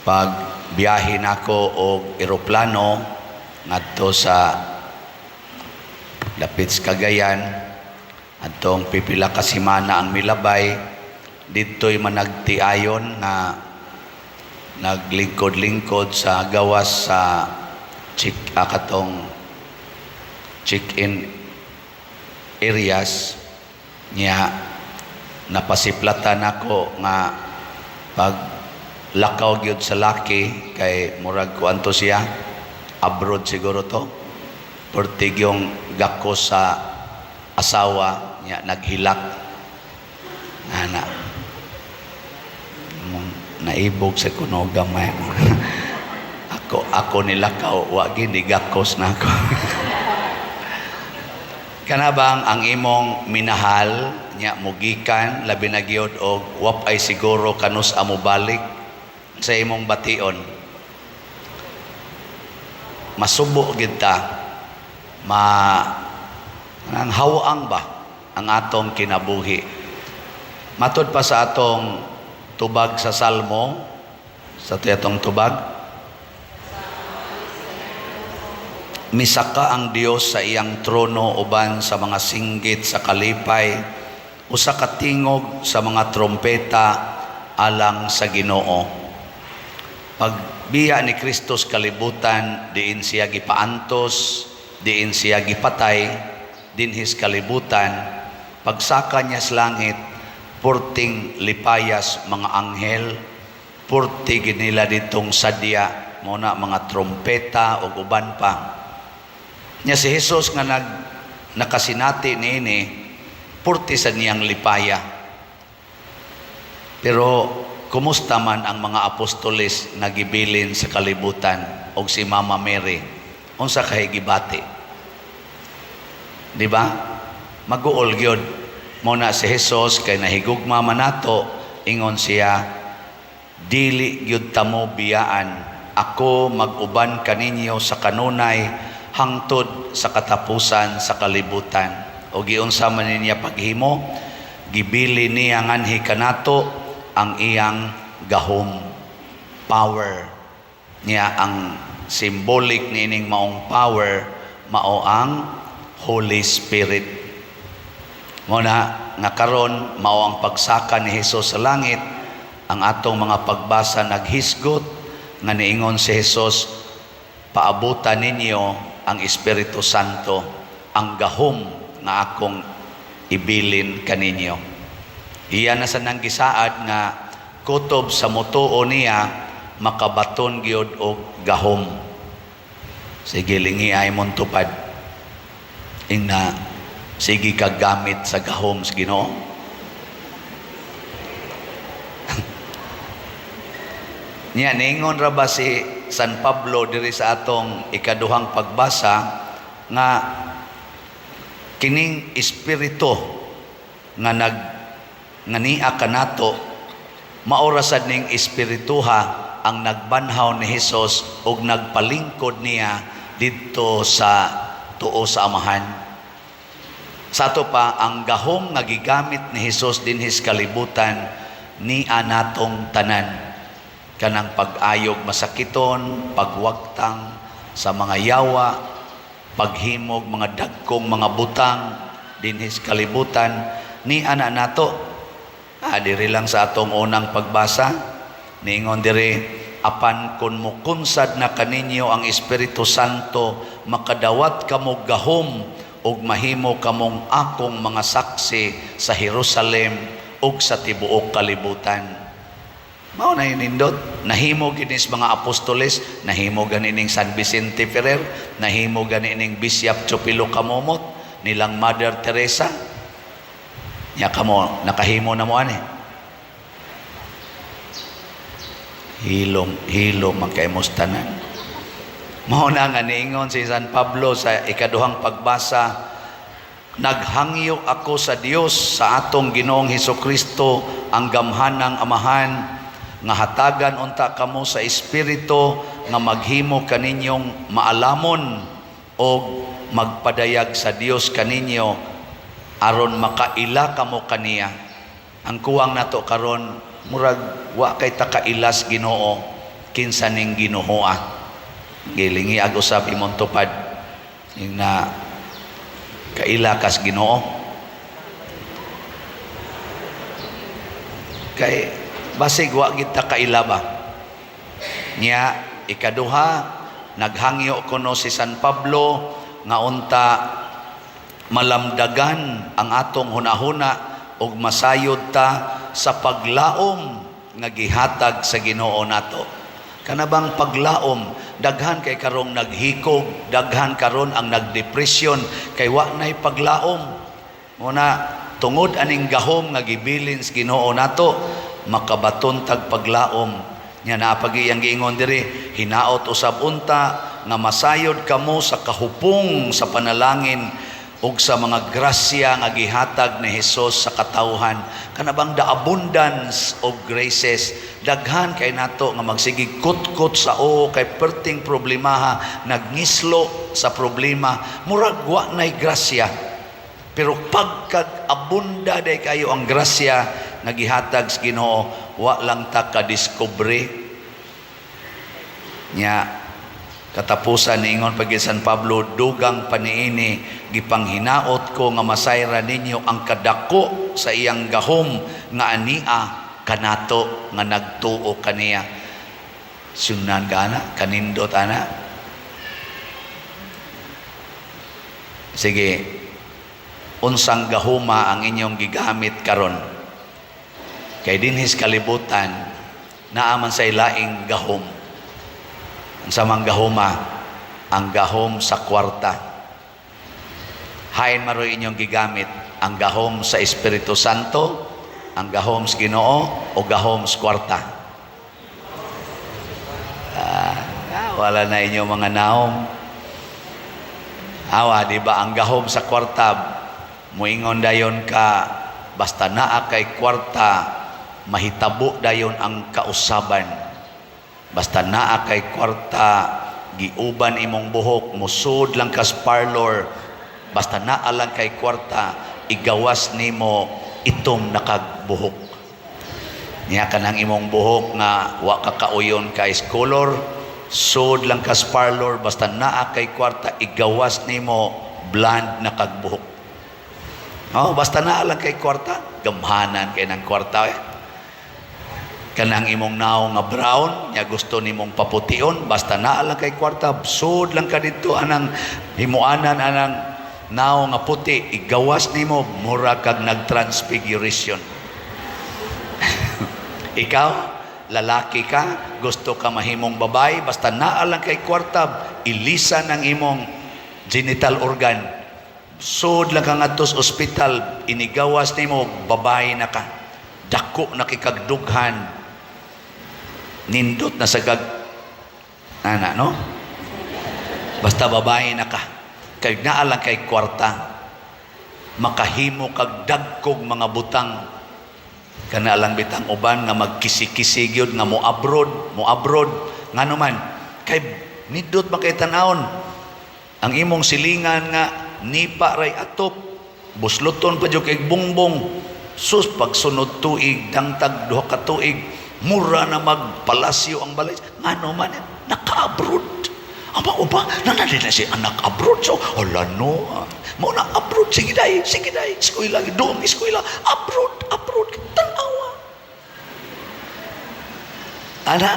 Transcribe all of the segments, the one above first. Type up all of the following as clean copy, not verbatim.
Pag biyahe nako og eroplano ngadto sa dapit sa Cagayan, adtong pipila ka semana ang milabay, didto'y managtiayon nga naglingkod-lingkod sa gawas sa check katong check-in areas niya. Napasiplatan ako nga pag lakaw gyud sa laki kay murag kuan to siya, abroad siguro to, pertig yung gakos sa asawa niya, naghilak ana. Mong naibog sa kuno gamay. Ako ako nilakaw, wa gini gakos na ako. Kana bang ang imong minahal nya mugikan, labi na gyud og wa ay siguro kanus amo balik sa imong bation, masubo gid ta, ma ang hawang ba ang atong kinabuhi. Matud pa sa atong tubag sa Salmo, sa atong tubag, misaka ang Dios sa iyang trono uban sa mga singgit sa kalipay, usa ka tingog sa mga trompeta alang sa Ginoo. Pagbiya ni Kristo sa kalibutan, diin siya gipaantos, diin siya gipatay dinhis kalibutan, pagsaka niya sa langit, purting lipayas mga anghel, purti ginila ditong sadya mo na mga trompeta ug uban pa. Nya si Jesus nga nakasinati niini, purti sa niyang lipaya. Pero kumusta man ang mga apostoles nga gibilin sa kalibutan og si Mama Mary? Unsa kay gibati? Di ba? Maguol gyud. Mo na si Jesus kay nahigugma man nato, ingon siya, "Dili gyud tamo biyaan. Ako mag-uban kaninyo sa kanunay hangtod sa katapusan sa kalibutan." O giunsa man niya paghimo, gibili niya nganhi kanato ang iyang gahom, power. Niya ang symbolic niining maong power mao ang Holy Spirit. Mo na nga karon mao ang pagsaka ni Hesus sa langit, ang atong mga pagbasa naghisgot nga niingon si Hesus, "Paabutan ninyo ang Espiritu Santo, ang gahom nga akong ibilin kaninyo." Iya na sa nang gisaad nga kutob sa mutuo niya makabaton gyud og gahom. Sige, lingi ay mong tupad. Ingna, sige ka gamit sa gahom sa Ginoo. Niya niingon ra ba si San Pablo diri sa atong ikaduhang pagbasa nga kining espiritu nga nag nga nia kanato, maora sad ning espirituha ang nagbanhaw ni Hesus ug nagpalingkod niya didto sa tuo sa Amahan. Sa ato pa, ang gahom nga gigamit ni Hesus dinhis kalibutan nia natong tanan, kanang pag-ayog masakiton, pagwagtang sa mga yawa, paghimog mga dagkong mga butang dinhis kalibutan, ni ana nato. Diri lang sa atong unang pagbasa, niingon diri, "Apan kun mukunsad na kaninyo ang Espiritu Santo, makadawat kamo gahom ug mahimo kamong akong mga saksi sa Jerusalem ug sa tibuok kalibutan." Mao na nindot, nahimo ginis mga apostoles, nahimo gani ning San Vicente Ferrer, nahimo gani ning Bishop Chupilo Camomot, nilang Mother Teresa. Nya kamo nakahimo na mo ani. Hilom, hilom man kay tanan. Mao na nga niingon si San Pablo sa ikaduhang pagbasa, "Naghangyo ako sa Dios sa atong Ginoong Hesukristo, ang gamhanang Amahan, nga hatagan unta kamo sa Espiritu nga maghimo kaninyong maalamon og magpadayag sa Dios kaninyo aron makaila kamo kaniya." Ang kuwang nato karon, murag wa kay ta kailas Ginoo. Kinsa ning Ginoo? Gilingi ag usab imong tupad ing na kaila kas Ginoo. Kay basig wa gid ta kaila ba. Nya ikaduha, naghangyo kuno si San Pablo nga unta malamdagan ang atong hunahuna ug masayod ta sa paglaom nga gihatag sa Ginoo nato. Kanabang paglaom, daghan kay karong naghikog, daghan karon ang nagdepresyon kay wa nay paglaom. Muna tungod aning gahom nga gibilin sa Ginoo nato, makabaton tag paglaom. Nya naapagi ang giingon diri, hinaot usab unta nga masayod kamo sa kahupong sa panalangin ug sa mga grasya nga gihatag ni Hesus sa katawhan. Kanabang the abundance of graces, daghan kay nato nga magsigig kutkot sa o kay perting problemaha, nagngislo sa problema, murag wa nay grasya. Pero pagkag abunda day kayo ang grasya nga gihatag sa Ginoo, wa lang ta kadiskubre. Nya katapusan niingon pag San Pablo, dugang paniini gipanghinaot ko nga masayra ninyo ang kadako sa iyang gahom nga ania kanato nga nagtuo kaniya. Sunan ka ana, kanindot ana. Sige, unsang gahuma ang inyong gigamit karon? Kay dinhis kalibutan naa man say laing gahom. Ang samang gahuma, ang gahom sa kwarta. Hain maroy inyong gigamit ang gahom sa Espiritu Santo, ang gahom sa Ginoo o gahom sa kwarta? Wala na inyong mga naom. Awa, di ba ang gahom sa kwarta, muingon dayon ka, basta naa kay kwarta, mahitabo dayon ang kausaban. Basta naa kay kwarta, giuban imong buhok, musud lang kas parlor, basta naa lang kay kwarta, igawas nimo itom nakagbuhok. Niya kanang imong buhok nga wa ka kauyon kay color, sud lang kas parlor, basta naa kay kwarta, igawas nimo blonde na kagbuhok. Oh, basta naa lang kay kwarta, gamhanan kay ng kwarta eh. Kanang imong naong nga brown, nya gusto nimong papution, basta naa lang kay kwarta, sud lang ka didto anang himuanan anang naong nga puti, igawas nimo mura kag nag-transfiguration. Ikaw, lalaki ka, gusto ka mahimong babae, basta naa lang kay kwarta, ilisan ang imong genital organ. Sud lang ka ngadto sa ospital, inigawas nimo, babae na ka. Dako na kikagdughan. Nindot na sa kag ana, no? Basta babae na ka. Kay naa lang kay kwarta, makahimo kag dagkog mga butang. Kana lang bitang uban nga magkisi-kisi gyud nga mo abroad, mo abroad ngano man kay nindot man kay tan-awon ang imong silingan nga nipa ray atop, busloton pa jud kay bongbong. Sus, pagsunod tuig, dangtag duha ka tuig, mura na magpalasyo ang balay. Ngano man, naka-abroad. Ama uba, nanali na si anak abroad. So, hala no. Mao na abroad, sige day, sige day. Eskwela, doon eskwela. Abroad, abroad, tanawa. Ana,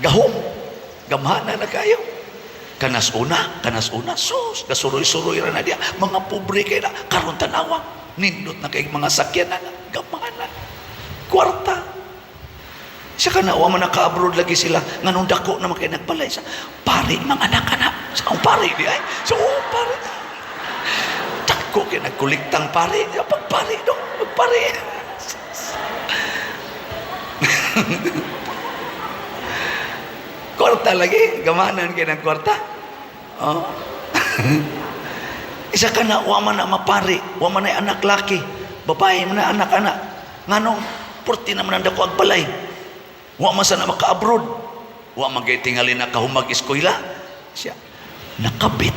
gahom. Gamhana na kayo. Kanas una, sus, gasuroy-suroy ra na diya. Mga pobre kay na, karon tanawa. Nindot na kay mga sakyanan, gamhana. Kwarta. Siya ka na, wa man naka-abroad lagi sila. Nganong dako naman kay nagbalay sa pare, mga anak-anak. Sa akong pare, di ay. So, oh, pare. Dako kay nagkuliktang pare. Pagpare, do, pagpare. Kwarta lagi, gamanan kay ng kwarta. Oh. Isa ka na, wa man na mapare, wa man na anak laki, babae man na anak-anak. Nganong, purti naman ang dako ang balay. Wa man sana maka-abroad. Wa man kay tingali na kahumag eskwela. Siya, nakabit.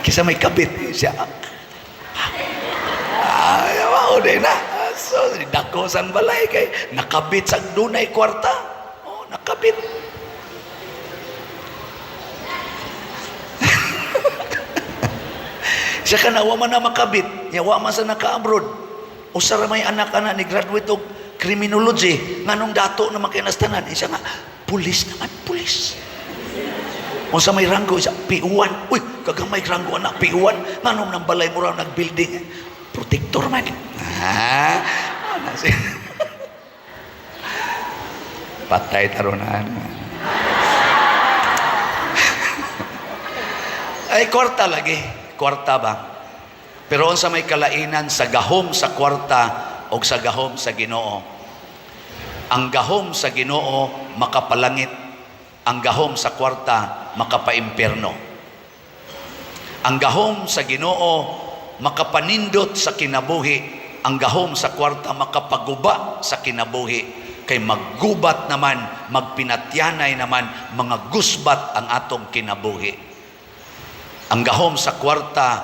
Kisa may kabit. Siya, ay, mao din na. So, dako sang balay kay nakabit sa dunay kwarta. Oh, nakabit. Makabit. Siya ka na, wa man na makabit. Nya wa man sa naka-abroad. Usa ra may anak ana ni graduate og criminology. Nganong dato naman kay nastanan? Siya nga, pulis naman, pulis. Unsa may ranggo siya, P1. Uy, kagamay ranggo anak, P1. Nganong nang balay mo raw nag-building? Protector man. Ah, ana siya. Patay taronan. Ay, kwarta lagi. Kwarta ba? Pero unsa may kalainan sa gahom sa kwarta o sa gahom sa Ginoo? Ang gahom sa Ginoo makapalangit, ang gahom sa kwarta makapaimpierno. Ang gahom sa Ginoo makapanindot sa kinabuhi, ang gahom sa kwarta makapaguba sa kinabuhi. Kay maggubat naman, magpinatyanay naman, mga gusbat ang atong kinabuhi. Ang gahom sa kwarta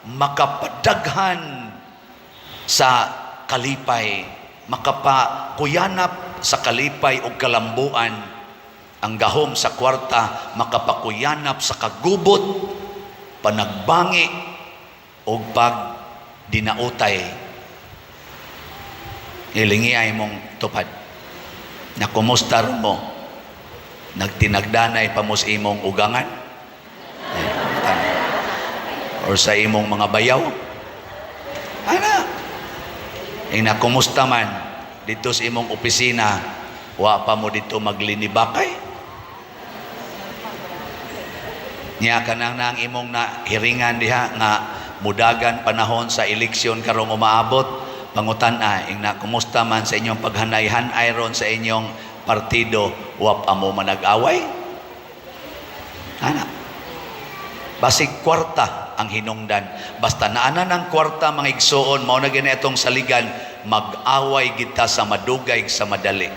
makapadaghan sa kalipay, makapakuyanap sa kalipay o kalambuan. Ang gahom sa kwarta makapakuyanap sa kagubot, panagbangi o pagdinautay. Ilingi ay mong tupad. Na kumusta ron mo? Nagtinagdanay pa mo sa imong ugangan? Ay, or sa imong mga bayaw? Ana. Ina kumusta man dito sa imong opisina, wa pa mo dito maglinibakay? Niya kanang na ang imong na hiringan diha nga mudagan panahon sa eleksyon karong umaabot, pangutan-a ingna kumusta man sa inyong paghanay-hanay ron sa inyong partido, wa pa mo manag-away? Ana. Basig kwarta ang hinungdan. Basta naanan ang kwarta, mga igsoon, mao na gani atong saligan, mag-away kita sa madugay sa madali.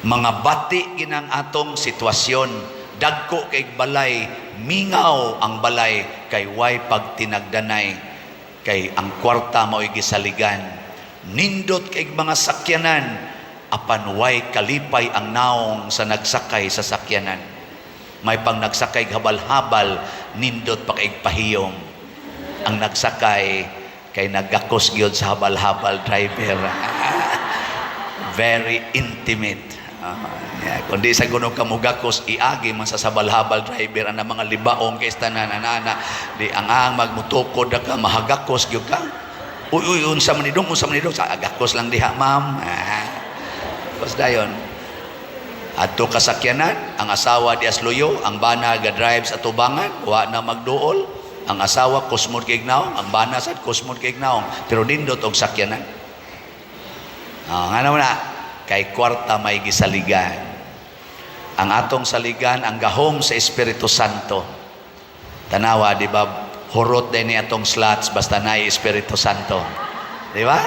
Mga bati ginang atong sitwasyon, dagko kay balay, mingaw ang balay kay way pagtinagdanay, kay ang kwarta mao'y gisaligan. Nindot kay mga sakyanan, apan way kalipay ang naong sa nagsakay sa sakyanan. May pang nagsakay habal-habal, nindot pa kay pahiyom. Ang nagsakay kay nagakos gyud sa habal-habal driver. Very intimate. Yeah. Kundi sa kuno ka mugakos, iagi man sa sabal-habal driver ang mga libaong kay tanan ana di ang ang magmutukod ka mahagakos gyud ka. Uy uy, unsa man idong, unsa man idong, sa agakos lang diha, ma'am. Tapos dayon adto kasakyanan, ang asawa di asluyo, ang bana ga drive sa tubangan, wa na magduol. Ang asawa kusmod kay naong, ang bana sad kusmod kay naong, pero nindot og sakyanan. Ngano na kay kwarta may gisaligan. Ang atong saligan ang gahom sa Espiritu Santo. Tanawa, di ba? Hurot din ni atong slots basta naay Espiritu Santo. Di ba?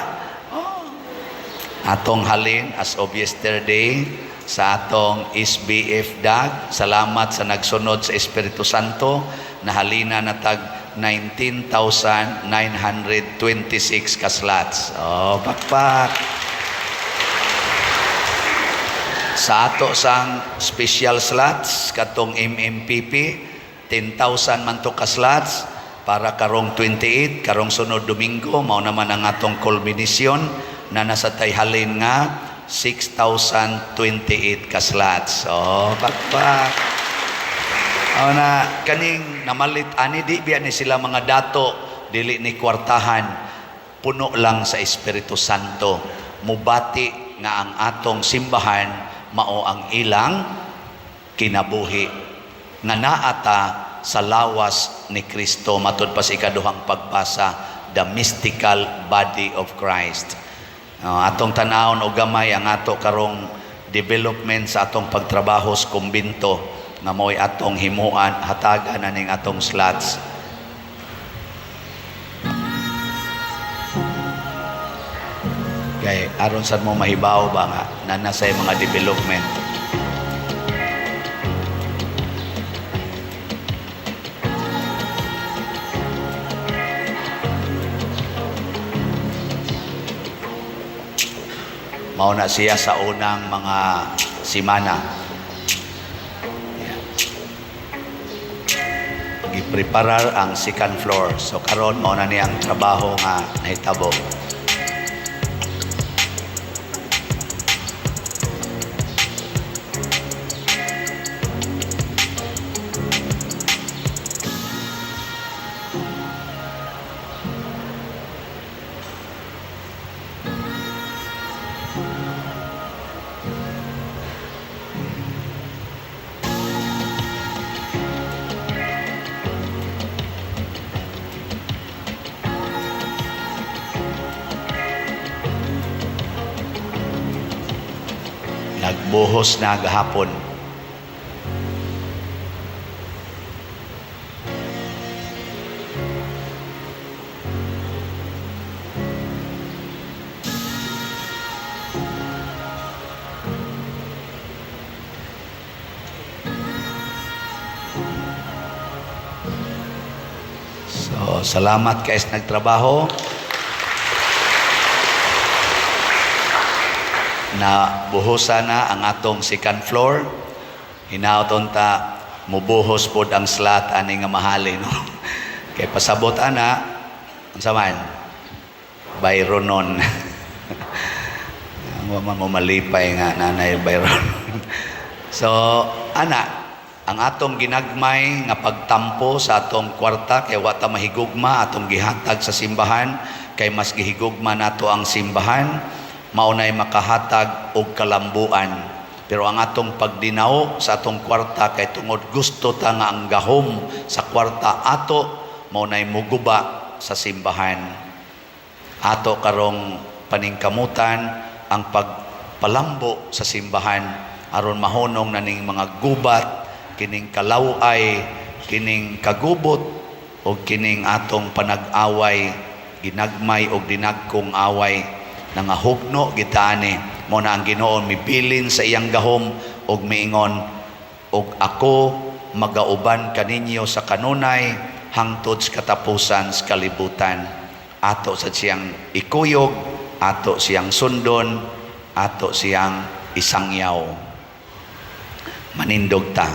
Oh. Atong halin as of yesterday sa atong SBF DAG. Salamat sa nagsunod sa Espiritu Santo. Nahalina na tag 19,926 ka slots. Oh, pakpak. Sa ato sang special slots katong MMPP, 10,000 man to ka slots para karong 28, karong sunod Domingo, mao naman ang atong culmination na nasa tayhalin nga 6,028 ka slots. Oh, pakpak. O na kaning namalit ani, di biya ni sila mga dato, dili ni kwartahan, puno lang sa Espiritu Santo. Mubati nga ang atong simbahan mao ang ilang kinabuhi nga naata sa lawas ni Kristo, matud pa sa ikaduhang pagbasa, the mystical body of Christ. Atong tanawon og gamay ang ato karong development sa atong pagtrabaho sa kumbinto nga mo'y atong himuan, hatagan na ning atong slots. Kay aron sad mo mahibaw ba nga na nasa mga development. Mao na siya sa unang mga simana. Yeah. Gipreparar ang second floor. So karon mao na niya ang trabaho nga nahitabo. Nagbuhos na gahapon. So, salamat kay sa nagtrabaho. Na buhosan na ang atong second floor. Hinaot unta mubuhos pod ang slot ani nga mahali, no. Kay pasabot ana unsa man Byronon. Wa man mo malipay nga nanay Byron. So ana ang atong ginagmay nga pagtampo sa atong kwarta kay wa ta mahigugma atong gihatag sa simbahan, kay mas gihigugma nato ang simbahan, mao nay makahatag og kalambuan. Pero ang atong pagdinaw sa atong kwarta kay tungod gusto ta nga ang gahom sa kwarta ato, mao nay muguba sa simbahan. Ato karong paningkamutan ang pagpalambo sa simbahan aron mahunong na ning mga gubat, kining kalaway, kining kagubot o kining atong panag-away, ginagmay o dinagkong away nangahugno gitaani. Mo na ang Ginoo mibilin sa iyang gahom og miingon, "Og ako magauban kaninyo sa kanunay hangtod sa katapusan sa kalibutan." Ato sa siyang ikuyog, ato siyang sundon, ato siyang isangyaw. Manindog ta.